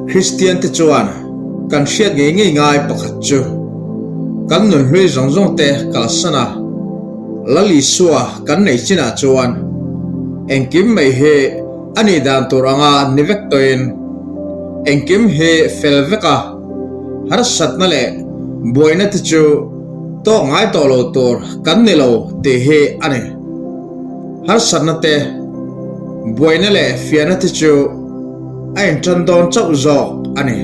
Kristiante chuan kan hriat ngei ngei ngai pakhat chu kan nunhlui zawng zawng te kalsan a, Lal Isua kan nei chinah chuan engkim mai hi a nih dan tur anga ni vek tawhin engkim hi fel vek a, harsatna leh buaina te chu tawk ngai tawh lo tur kan ni lo tih hi a ni. Harsatna te, buaina leh fiahna te chu a intan dawn chauh zawk a ni.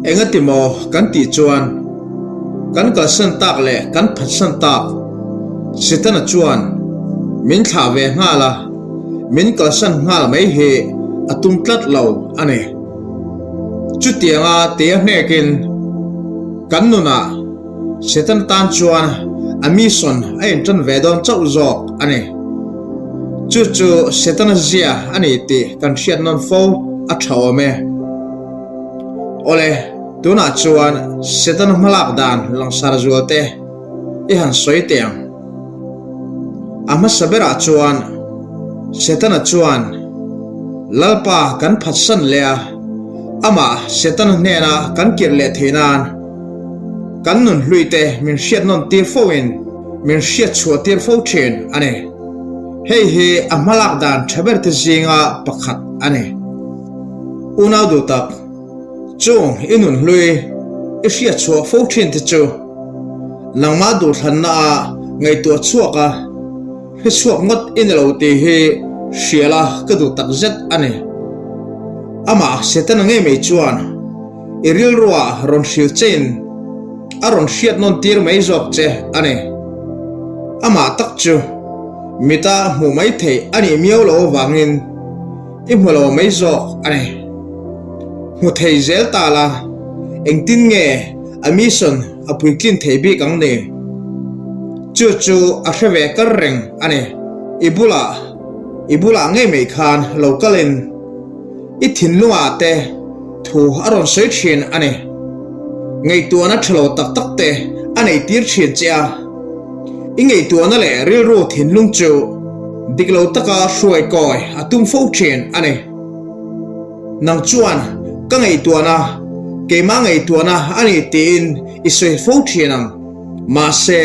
Engati maw kan tih chuan kan kalsan tak leh kan phatsan tak Setana chuan min thlah ve nghal a, min kalsan nghal mai hi a tum tlat lo a ni. Chutianga tia hnekin kan nunah Setana tan chuan a mission a intan ve dawn chauh zawk a ni. Chu chu Setana zia a ni tih kan hriat nawn fo a tha awm e. Awle, tunah chuan Setana hmalak dan langsar zual te i han sawi teh ang. A hmasa berah chuan Setana chuan Lalpa kan phatsan leh a, amah Setana hnena kan kirh leh theih nan kan nun hlui te min hriat nawn tir fo in min hriat chhuah tir fo thin a ni. Hei hi a hmalak dan tha ber te zinga pakhat a ni. Unau duh tak, chung i nun hlui i hriat chhuah fo thin te chu nangmah duhthlanna ah ngaihtuah chhuak a, hre chhuak ngawt i ni lo tih hi hrial a ka duh tak zet a ni. Amah Setana ngei mai chuan i rilruah rawn hril chein a rawn hriat nawn tir mai zawk che a ni. Amah tak chu mita hmuh mai theih a nih miau lo avangin i hmu lo mai zawk a ni. Hmu thei zel ta la, engtin nge a mission a puitlin thei bik ang ni? Chu chu a hre ve kar reng a ni. I bulah, i bulah ngei mai khan lo kalin i thinlungah te thu a rawn sawi thin a ni. Ngaihtuahna tha lo tak tak te a neih tir thin che a. I ngaihtuahna leh rilru thinlung chu dik lo taka hruai kawi a tum fo thin a ni. Nang chuan ka ngaihtuahna, keimah ngaihtuahna a ni tiin i sawi fo thin ang. Mahse,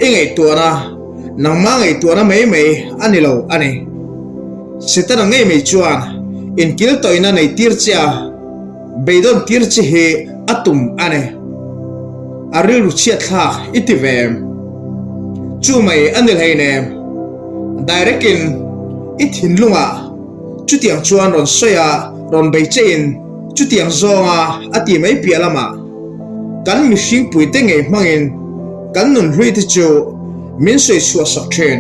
i ngaihtuahna, nangmah ngaihtuahna mai mai a ni lo a ni. Setana ngei mai chuan inkiltawihna nei tir che a, beidawn tir che hi a tum a ni. A rilru chhiat thlak i ti ve em? Chu mai a ni hleinem. Direct in i thinlungah chutiang chuan rawn sawi a, rawn bei che in chutiang zawnga a ti mai piah lamah kan mihring puite ngei hmangin kan nun hlui te chu min sawi chhuah sak thin.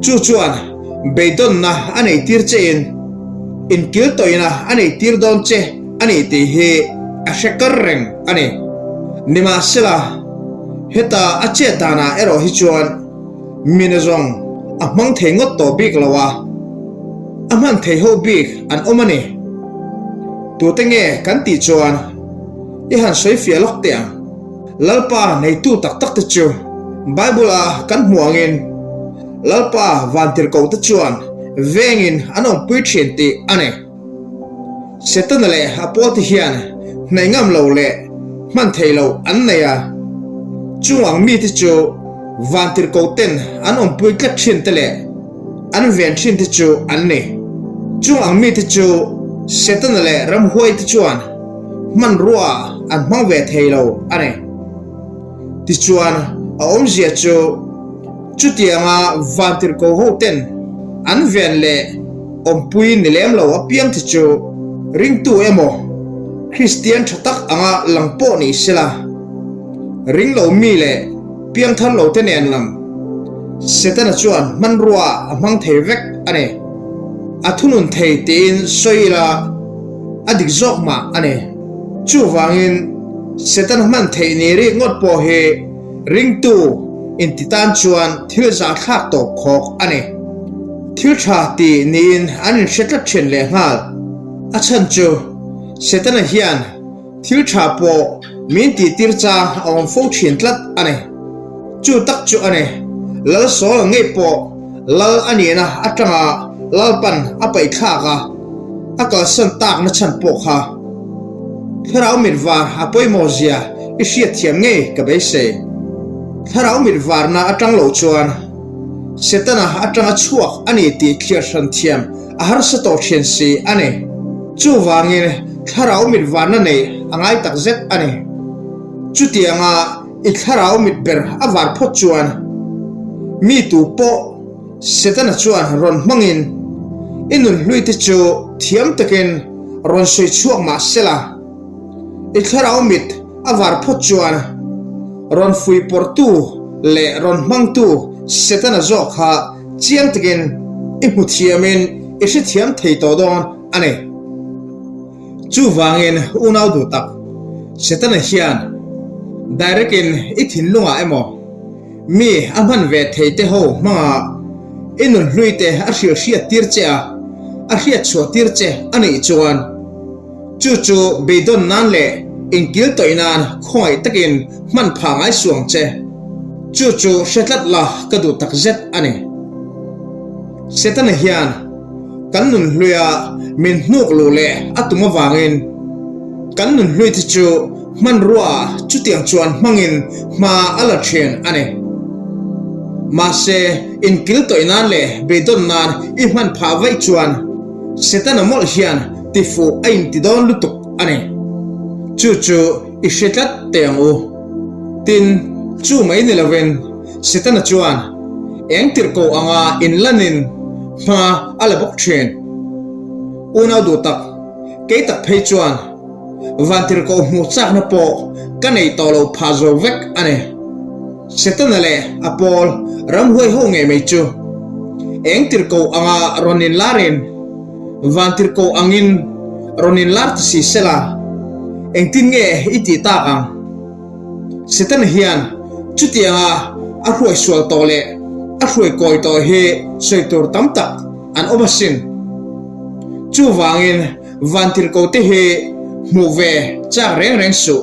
Chu chuan beidawnna a nei tir che in inkil tawihna a nei tir dawn che a ni tih hi a hre kar reng a ni. Nimahsela, heta a chet danah erawh hi chuan mina zawng a hmang thei ngawt tawh bik lo a, a hman thei ho bik an awm a ni. Tute nge kan tih chuan i han sawi fiah lawk teh ang. Lalpa neitu tak tak te chu Bible a kan hmuh angin Lalpa vantirhkoh te chuan vengin an awmpui thin tih a ni. Setana leh a pawlte hian hnaih ngam lo leh hman thei lo an nei a, chung ang mite chu vantirhkoh ten an awmpui tlat thin te leh an ven thin te chu an ni. Chung ang mite chu Setana leh ramhuai te chuan hmanrua an hmang ve thei lo a ni. Tichuan, a awmzia chu chutianga vantirhkoh ho ten an ven leh awmpui ni lem lo apiang te chu ringtu emaw Kristian tha tak anga lang pawh ni sela, ring lo mi leh piangthar lo te nen lam Setana chuan hmanrua a hmang thei vek a ni. A thunun thei tiin sawi ila a dik zawk mah a ni. Chuvangin, Satan hman theih ni rik ngawt pawh hi ringtu inti tan chuan thil zahthlak tawp khawk a ni. Thil tha ti niin an inhre tlat thin lehnghal. A chhan chu Setana hian thil tha pawh min tihtir chang a awm fo thin tlat a ni. Chu tak chu a ni, Lal Saul ngei pawh Lal a nihna atanga Lalpan a paihthlak a. A kalsan takna chhan pawh kha Thlarau mit var a pawimawh zia i hriatthiam ngei ka beisei. Thlarau mit varna atang loh chuan Setana atanga chhuak a ni tih thliar hran thiam a harsa tawh thian si a ni. Chuvangin Thlarau mit varna neih a ngai tak zet a ni. Chutianga i Thlarau mit ber a var phawt chuan mi tu pawh Setana chuan rawn hmangin i nunhluite chu thiam takin rawn sawi chhuak mah sela, i thlarau mit a var phawt chuan rawn fuipawrtu leh rawn hmangtu Setana zawk kha chiang takin i hmu thiamin i hrethiam thei tawh dawn a ni. Chuvangin unau duh tak, Setana hian direct-in i thinlungah emaw, Mi a hman ve thei te ho hmanga i nunhlui te a hrilh hriat tir che a, a hriat chhuah tir che a nih chuan chu chu beidawn nan leh inkil tawih nan khawngaih takin hman phah ngai suang che. Chu chu hre tlat la ka duh tak zet a ni. Setana hian kan nunhluia min hnuk luh leh a tum avangin kan nunhlui te chu Hmanrua chutiang chuan hmangin hma a la thin a ni. Mahse, inkil tawih nan leh beidawn nan i hman phah vaih chuan Setana mawlh hian tifuh a inti dawn lutuk a ni. Chu chu i hre tlat teh ang u. Tin, chu mai ni lovin Setana chuan eng tirhkoh anga inlanin hma a la bawk thin. Unau duh tak, kei tak phei chuan Vantirhkoh hmuh chakna pawh ka nei tawh lo phah zo vek a ni. Setana leh a pawl ramhuai ho ngei mai chu eng tirhkoh anga rawn inlarin vantirhkoh angin rawn inlar ta si sela, engtin nge i tih tak ang? Setana hian chutianga a hruai sual tawh leh a hruai kawi tawh hi sawi tur tam tak an awm asin. Chuvangin Vantirhkoh te hi hmuh ve chak reng reng suh.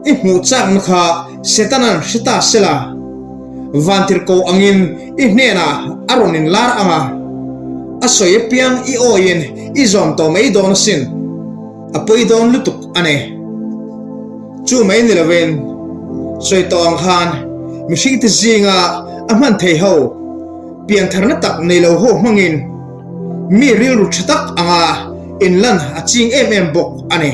I hmuh chakna kha Setana'n hre ta sela, Vantirhkoh angin i hnenah a rawn inlar ang a, a sawi apiang i awiin i zawm tawh mai dawn asin. A pawi dawn lutuk a ni. Chu mai ni lovin, sawi tawh ang khan mihringte zinga a hman thei ho, piantharna tak nei lo ho hmangin, Mi rilru tha tak anga inlan a ching em em bawk a ni.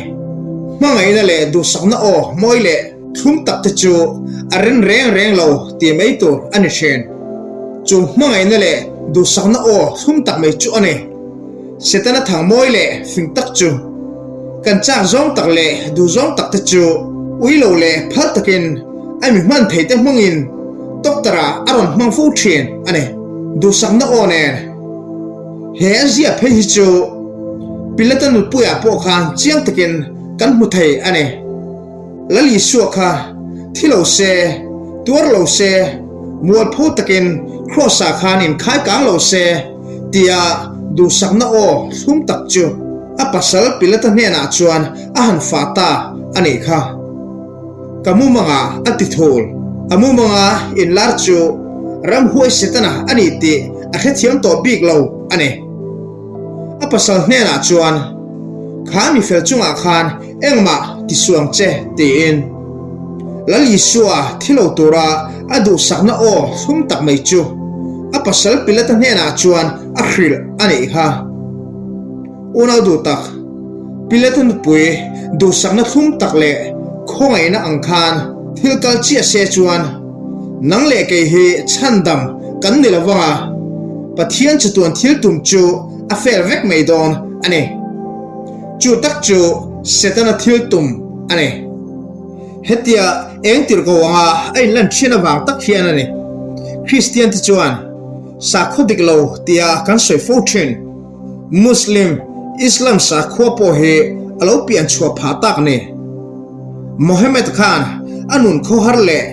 Hmangaihna leh duhsakna aw mawi leh thlum tak te chu a ren reng reng lo tih mai tur a ni thin. Chu hmangaihna leh duhsakna aw thlum tak mai chu a ni. Setana thang mawi leh fing tak chu kan chak zawng tak leh duh zawng tak te chu ui lo leh phal takin a mi hman thei te hmangin doctor ah a rawn hmang fo thin a ni. Duhsakna aw nen he a ziah phei hi chu Pilata nutpuiah pawh khan chiang takin kan hmu thei a ni. Lal Isua kha thi lo se, tuar lo se, mualpho takin Kraws-ah khan inkhai kang lo se tia duhsakna aw thlum tak chu a pasal Pilata hnenah chuan a han fah ta a nih kha. Ka mumanga a ti thul. A mumanga inlar chu ramhuai Setana a ni tih a hrethiam tawh bik lo a ni. A pasal hnenah chuan, Kha mi fel chungah khan engmah ti suang che tiin Lal Isua thi lo tura a duhsakna aw thlum tak mai chu a pasal Pilata hnenah chuan a hrilh a nih kha. Unau duh tak, Pilate nupui duhsakna thlum tak leh khawngaihna ang khan thil kal chiah se chuan nang leh kei hi chhandam kan ni lo vang a, Pathian chatuan thil tum chu a fel vek mai dawn a ni. Chu tak chu Setana thil tum a ni. Hetia eng tirhko anga a inlan ṭhin avang tak hian a ni. Kristiante chuan sakhaw dik lo tia kan sawi fo ṭhin. Muslim, Islam sakhua pawh hi a lo pian chhuah phah tak ni. Mohammed khan a nun khawhar leh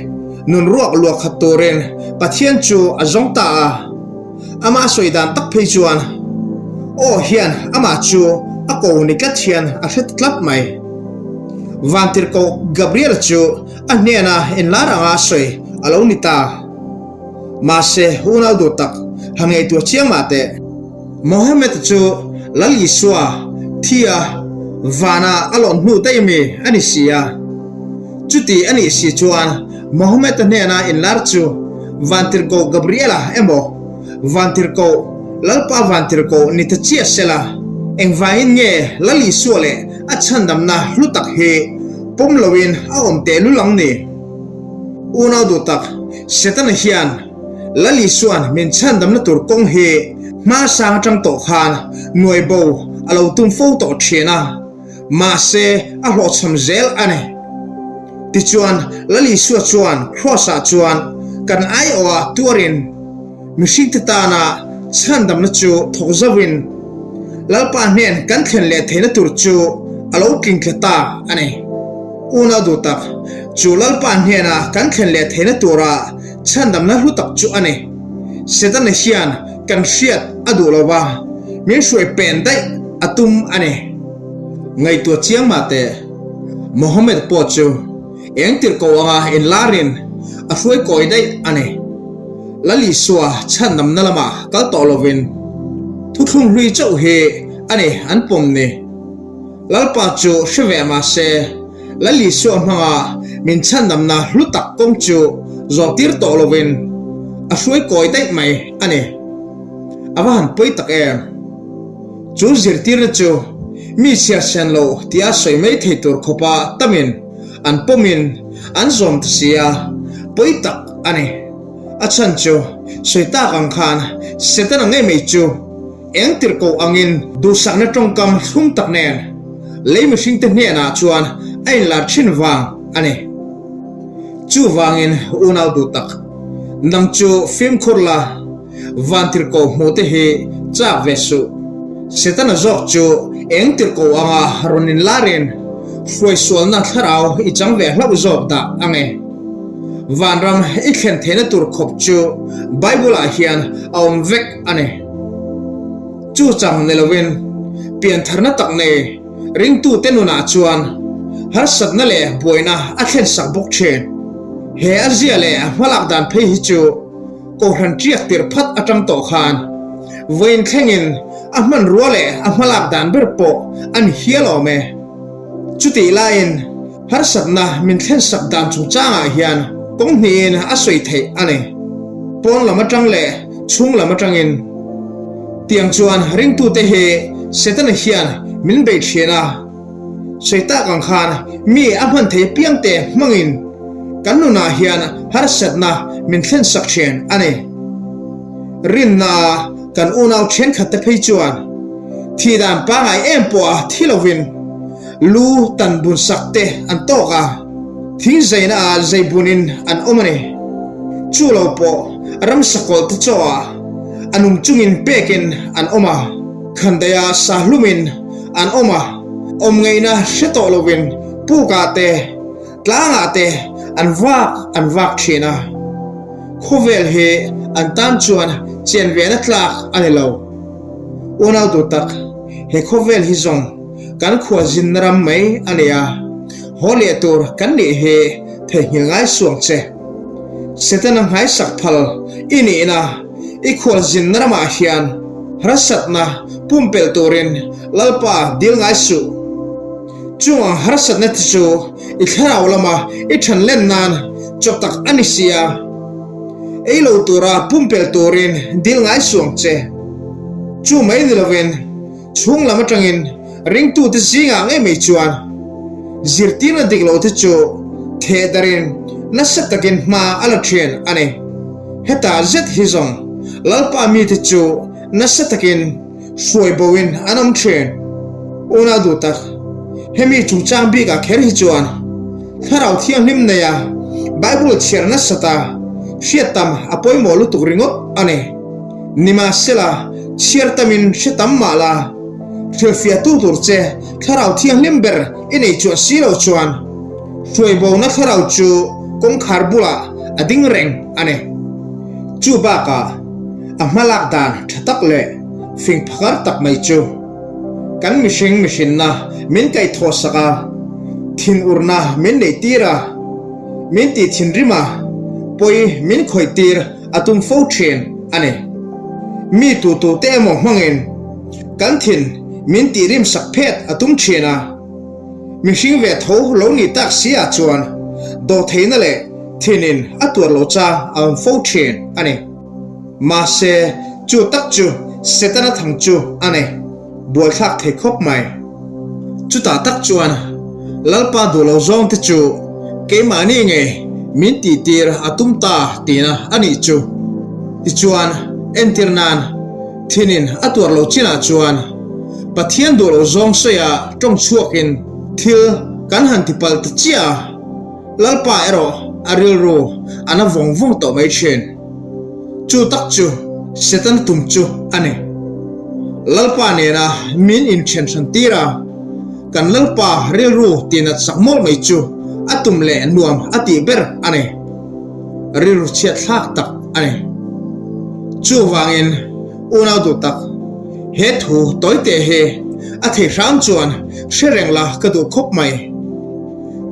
nun ruak luah khat turin Pathian chu a zawng ta a, amah sawi dan tak phei chuan aw hian amah chu a ko ni tlat hian a hre ta tlat mai. Vantirhkoh Gabriel chu a hnena inlar anga sawi a lo ni ta. Mahse, unau duh tak, han ngaihtuah chiang mah teh. Mohammed chu Lal Isua. Thi a, vana a lawn hnu daih mi a ni si a. Chuti a nih si chuan Mohammed-a hnena inlar chu Vantirhkoh Gabriel-a emaw Vantirhkoh, Lalpa Vantirhkoh ni ta chiah sela, engvangin nge Lal Isua leh a chhandamna hlu tak hi pawm loin a awm tehlul ang ni? Unau duh tak, Setana hian Lal Isua'n min chhandamna tur kawng hi hma sang atang tawh khan nuai bo a lo tum fo tawh thin a, mahse a hlawhchham zel a ni. Tichuan, Lal Isua chuan Kraws-ah chuan kan aiawha tuarin mihringte tana chhandamna chu thawk zauhin Lalpa hnen kan thlen leh theihna tur chu a lo tling tla ta a ni. Unau duh tak, chu Lalpa hnena kan thlen leh theihna tura chhandamna hlu tak chu a ni. Setana hian kan hriat a duh lo va, min hruai pen daih a tum a ni. Ngaihtuah chiang mah teh, Mohammed pawh chu eng tirhkoh anga inlarin a hruai kawi daih a ni. Lal Isua chhandamna lamah kal tawh lovin thuthlung hlui chauh hi a ni an pawm ni. Lalpa chu hre ve mah se, Lal Isua hmanga min chhandamna hlu tak kawng chu zawhtir tawh lovin a hruai kawi daih mai a ni. A va han pawi tak em! Chu zirtirna chu mi chhiarchhian lo tia sawi mai thei tur khawpa tamin an pawmin an zawm ta si a, pawi tak a ni. A chhan chu sawi tak ang khan Setana ngei mai chu eng tirhkoh angin duhsakna tawngkam thlum tak nen lei mihringte hnenah chuan a inlar thin vang a ni. Chuvangin unau duh tak, nang chu fimkhur la, Vantirhkoh hmuh te hi chak ve suh. Setana zawk chu eng tirhkoh anga rawn inlarin hruaisualna thlarau i chang ve hlauh zawk dah ang e. Vanram i thlen theihna tur khawp chu Bible-ah hian a awm vek a ni. Chu chang ni lovin piantharna tak nei ringtute nunah chuan harsatna leh buaina a thlensak bawk thin. He a zia leh a hmalak dan phei hi chu Kohhran ṭiak tirh phat aṭang tawh khan vawiin thlengin a hmanrua leh a hmalak dan ber pawh a ni hial awm e. Chutih laiin harsatna min thlensak dan chungchangah hian kawng hnihin a sawi theih a ni. Pawn lam aṭang leh chhung lam aṭangin. Tiang chuan ringtute hi Setana hian min bei ṭhin a. Sawi tak ang khan mi a hman thei apiangte hmangin kan nunah hian harsatna min thlensak thin a ni. Rinna kan unau thenkhatte phei chuan thih dan pangai em pawha thi lovin lu tan bun sak te an tawk a, thing zaina ah zai bunin an awm a ni. Chu lo pawh ramsa kawlh te chaw ah a nung chungin pekin an awm a, khandaih ah sa hlumin An awm a, awm ngaihna hre tawh lovin pukah te, tlangah te an vak an vak thin a. Khawvel hi an tan chuan chen vena tlak a ni lo. Unau duh tak, he khawvel hi zawng kan khua zinna ram mai a ni a, haw leh tur kan nih hi theihnghilh ngai suang che. Setana nghaisak phal i nihna I khualzinna ramah hian harsatna pumpelh turin Lalpa dil ngai suh. Chung ang harsatna te chu i thlarau lama i than len nan chaw tak a ni si a. Ei lo tura pumpelh turin dil ngai suh ang che. Chu mai ni lovin chhung lam atangin ringtute zingah ngei mai chuan zirtirna dik lo te chu theh darin nasa takin hma a la thin a ni. Heta zet hi zawng Lalpa mite chu nasa takin hruai boin an awm thin. Unau duh tak, hemi chungchang bikah kher hi chuan Thlarau Thianghlim neia Bible chhiar nasata hriat tam a pawimawh lutuk ringawt a ni. Nimahsela, chhiar tamin hre tam mah la, hrilhfiahtu tur che Thlarau Thianghlim ber i nei chuan si lo chuan, Hruaibona thlarau chu kawngkhar bulah a ding reng a ni. Chu bakah a hmalak dan tha tak leh fing phakar tak mai chu kan mihring mihrinna min kaihthawhsak a, thinurna min neihtir a, min tih thinrim a, pawi min khawihtir a tum fo thin a ni. Mi tu tute emaw hmangin kan thin. min tih rim sak phet a tum thin a. Mihring ve tho lo nih tak si ah chuan dawhtheihna leh thinin a tuar lo chang a awm fo thin a ni. Mahse, chu tak chu Setana thang chu a ni. Buaithlak thei khawp mai. Chutah tak chuan Lalpa duh lo zawng te chu keimahni nge min tihtir a tum ta tihna a nih chu. Tichuan, entir nan thinin a tuar lo chinah chuan Pathian duh lo zawng sawiah tawng chhuakin thil kan han tipalh ta chiah a, Lalpa erawh a rilru a na vawng vawng tawh mai thin. Chu tak chu Setana tum chu a ni. Lalpa nena min inthen hran tir a, kan Lalpa rilru tihnat sak mawlh mai chu a tum leh nuam a tih ber a ni. Rilru chhiat thlak tak a ni. Chuvangin unau duh tak, he thu tawite hi a thei hram chuan hre reng la ka duh khawp mai.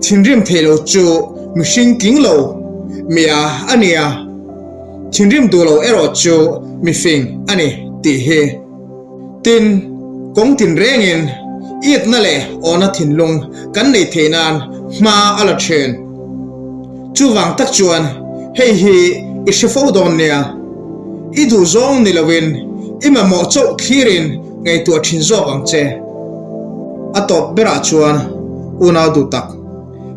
Thinrim thei lo chu mihring tling lo mia a nia, thinrim duh lo erawh chu mifing a ni tih hi. Tin, kawng tinrengin itna leh awna thinlung kan nei theih nan hma a la thin. Chuvang tak chuan hei hi i hre fo dawn nia, i duh zawng ni loin i mamawh chauh thlirin ngaihtuah thin zawk ang che. A tawp berah chuan unau duh tak,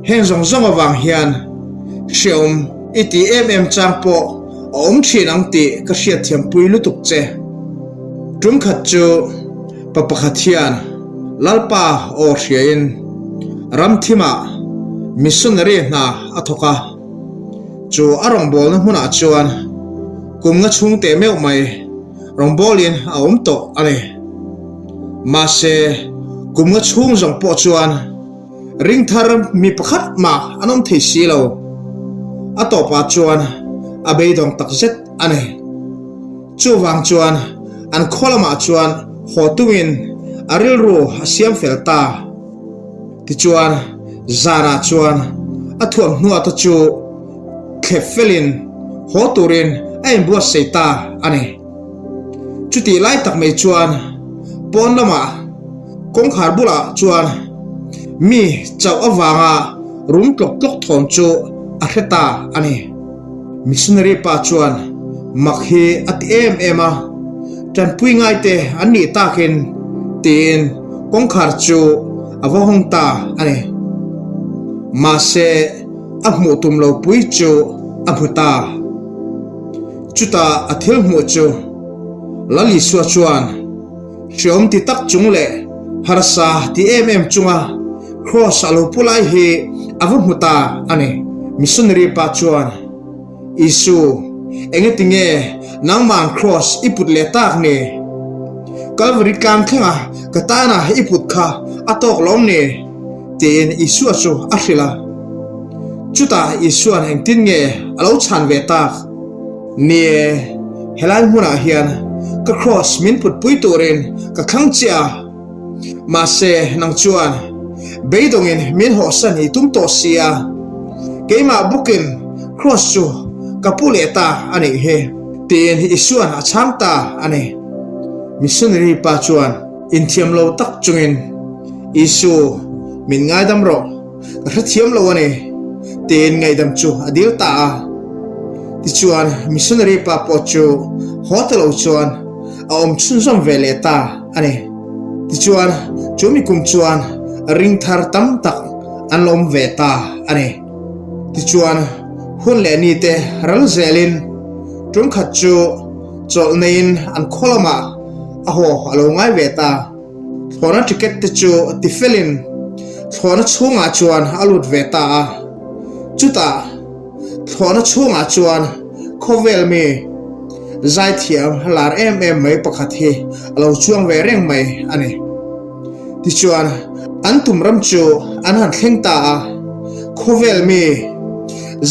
heng zawng zawng avang hian hreawm i tih em em chang pawh a awm thin ang tih ka hriatthiampui lutuk che. Tum khat chu pa pakhat hian Lalpa aw hriain ramthimah missionary hna a thawk a, chu a rawngbawlna hmunah chuan kum nga chhung teh meuh mai rawngbawlin a awm tawh a ni. Mahse, kum nga chhung zawng pawh chuan ring thar mi pakhat mah an awm thei si lo. A tawpah chuan a beidawng tak zet a ni. Chuvang chuan an khaw lamah chuan haw tungin a rilru a siam fel ta. Tichuan, zanah chuan a thuamhnuah te chu thlep felin haw turin a inbuatsaih ta a ni. Chutih lai tak mai chuan pawn lamah kawngkhar bulah chuan mi chauh avanga rum tlawk tlawk thawm chu a hre ta a ni. Missionary pa chuan mak hi a ti em em a, tanpui ngaite an nih takin tiin kawngkhar chu a va hawng ta a ni. Mahse a hmuh tum lo pui chu a hmu ta. Chutah a thil hmuh chu Lal Isua chuan hreawm ti tak chung leh harsa ti em em chunga Kraws a lo pu lai hi a va hmu ta a ni. Missionary pa chuan, Isu, engati nge nangma'n Kraws i put leh tak ni? Kalvari tlang thlenga ka tana i put kha a tawk lawm ni? Tiin Isua chu a hrilh a. Chutah Isua'n engtin nge a lo chhan ve tak? Ni e, helai hmunah hian ka kraws min putpui turin ka thlang chiah a. Mahse, nang chuan beidawngin min hawhsan i tum tawh si a, keimah bawkin kraws chu ka pu leh ta a nih hi, tiin Isua'n a chhang ta a ni. Missionary pa chuan inthiam lo tak chungin, Isu, min ngaidam rawh, ka hrethiam lo a ni, tiin ngaihdam chu a dil ta a. Tichuan, missionary pa pawh chu haw ta lo chuan a awm chhunzawm ve leh ta a ni. Tichuan, chu mi kum chuan ring thar tam tak an la awm ve ta a ni. Tichuan, hun leh ni te ral zelin tumkhat chu chawlh neiin an khaw lamah a haw a lo ngai ve ta. Thlawhna ticket te chu ti felin thlawhna chhungah chuan a lut ve ta a. Chutah thlawhna chhungah chuan khawvel mi zaithiam lar em em mai pakhat hi a lo chuang ve reng mai a ni. Tichuan an tum ram chu an han thleng ta a, khawvel mi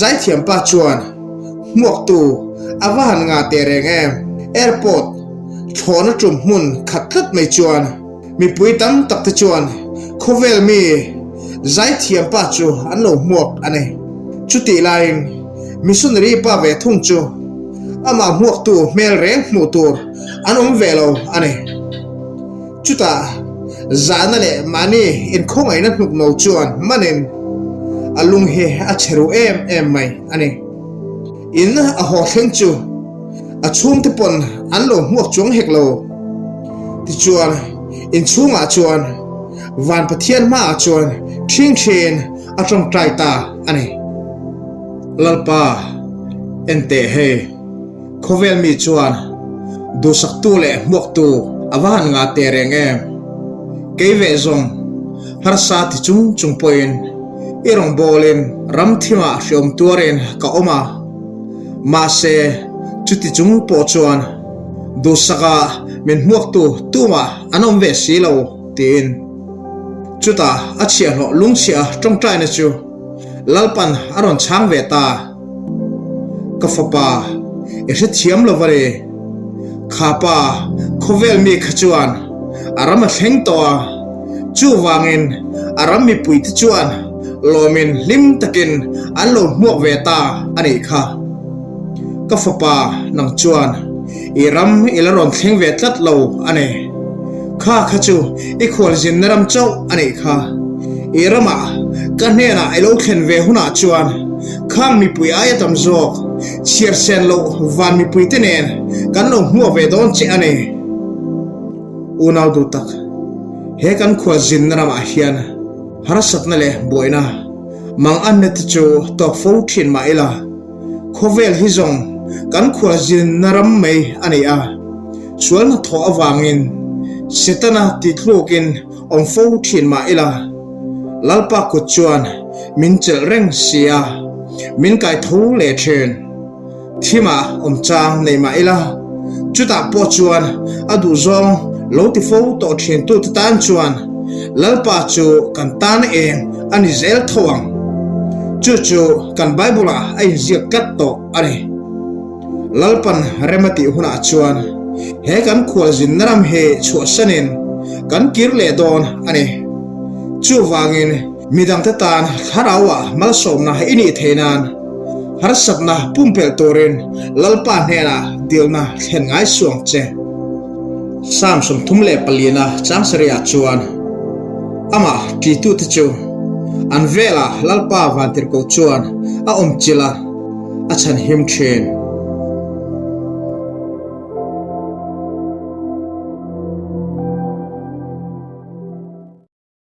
zaithiam pa chuan hmuaktu a va han ngah teh reng em. Airport. Thlawhna tum hmun khat tlat mai chuan mipui tam tak te chuan khawvel mi zaithiam pa chu an lo hmuak a ni. Chutih laiin missionary pa ve thung chu amah hmuaktu hmel reng hmuh tur an awm ve lo a ni. Chutah. Zahna leh mahni inkhawngaihna hnukno chuan manin a lung hi a chhe ru em em mai a ni. In a haw thleng chu a chhungte pawn an lo hmuak chuang hek lo. Tichuan, inchhungah chuan Van Pathian hmaah chuan ṭhing ṭhin a ṭawngṭai ta a ni. Lalpa, enteh hei, khawvel mi chuan duhsaktu leh hmuaktu a va han ngah teh reng em? Kei ve zawng harsa ti chung chung pawhin i rawngbawlin ram thimah hreawm tuarin ka awm a, mahse chuti chung pawh chuan duhsaka min hmuaktu tumah an awm ve si lo tiin. Chutah a chhiahhlawh lungchhiah tawngtaina chu Lalpan a rawn chhang ve ta. Ka fapa, i hrethiam lo va ri. Kha pa, khawvel mi kha chuan a ram a thleng tawh a, chuvangin a ram mipuite chuan lawmin hlim takin an lo hmuak ve ta a nih kha. Ka fapa, nang chuan i ram i la rawn thleng ve tlat lo a ni. Kha kha chu i khualzinna ram chauh a nih kha. I ramah ka hnenah i lo thlen ve hunah chuan khang mipui aia tam zawk chhiar sen loh van mipuite nen kan lo hmuak ve dawn che a ni. Unau duh tak, he kan khualzinna ramah hian harsatna leh buaina manganna te chu tawk fo thin mah ila, Khawvel hi zawng kan khualzinna ram mai a ni a, sual hnathawh avangin Setana titlukin awm fo thin mah ila, Lalpa kut chuan min chelh reng si a, min kai tho leh thin. Thimah awm chang nei mah ila, chutah pawh chuan a duhzawng lo ti fo tawh thintute tan chuan Lalpa chu kan tan eng a ni zel tho ang. Chu chu kan Bible-ah a inziak tlat tawh a ni. Lalpan rem a tih hunah chuan he kan khualzinna ram hi chhuahsanin kan kir leh dawn a ni. Chuvangin midangte tan thlarauah malsawmna i nih theih nan harsatna pumpelh turin Lalpa hnenah dilna thlen ngai suang che. Psalm 34 chang sarihah chuan amah ṭitute chu an velah Lalpa vantirhkoh chuan a awm chilh a, a chhanhim ṭhin.